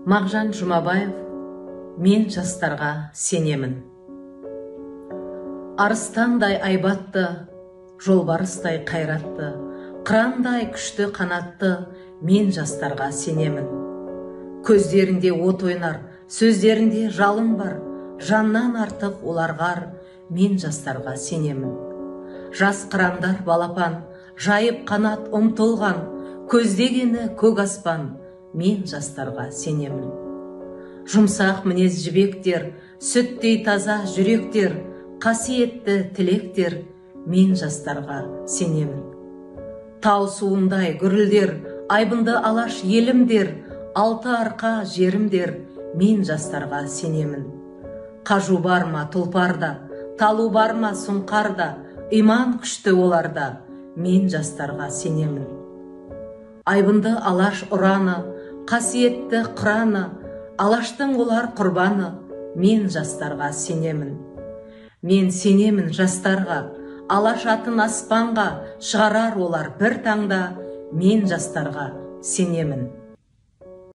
Мағжан Жұмабаев, «Мен жастарға сенемін». Арыстандай айбатты, жолбарыстай қайратты, қырандай күшті қанатты, мен жастарға сенемін. Көздерінде от ойнар, сөздерінде жалын бар, жаннан артық оларға ар, мен жастарға сенемін. Жас қырандар балапан, жайып қанат ұмтылған, көздегені көк аспан, мен жастарға сенемін. Жұмсақ мінез жібектер, сүттей таза жүректер, қасиетті тілектер, мен жастарға сенемін. Тау суындай гүрілдер, айбынды Алаш елімдер, алты арқа жерімдер, мен жастарға сенемін. Қажу бар ма тұлпарда, талу бар ма сұңқарда, иман күшті оларда, мен жастарға сенемін. Айбынды Алаш ұраны, қасиетті Құраны, Алаштың олар құрбаны, мен жастарға сенемін. Мен сенемін жастарға, Алаш атын аспанға шығарар олар бір таңда, мен жастарға сенемін.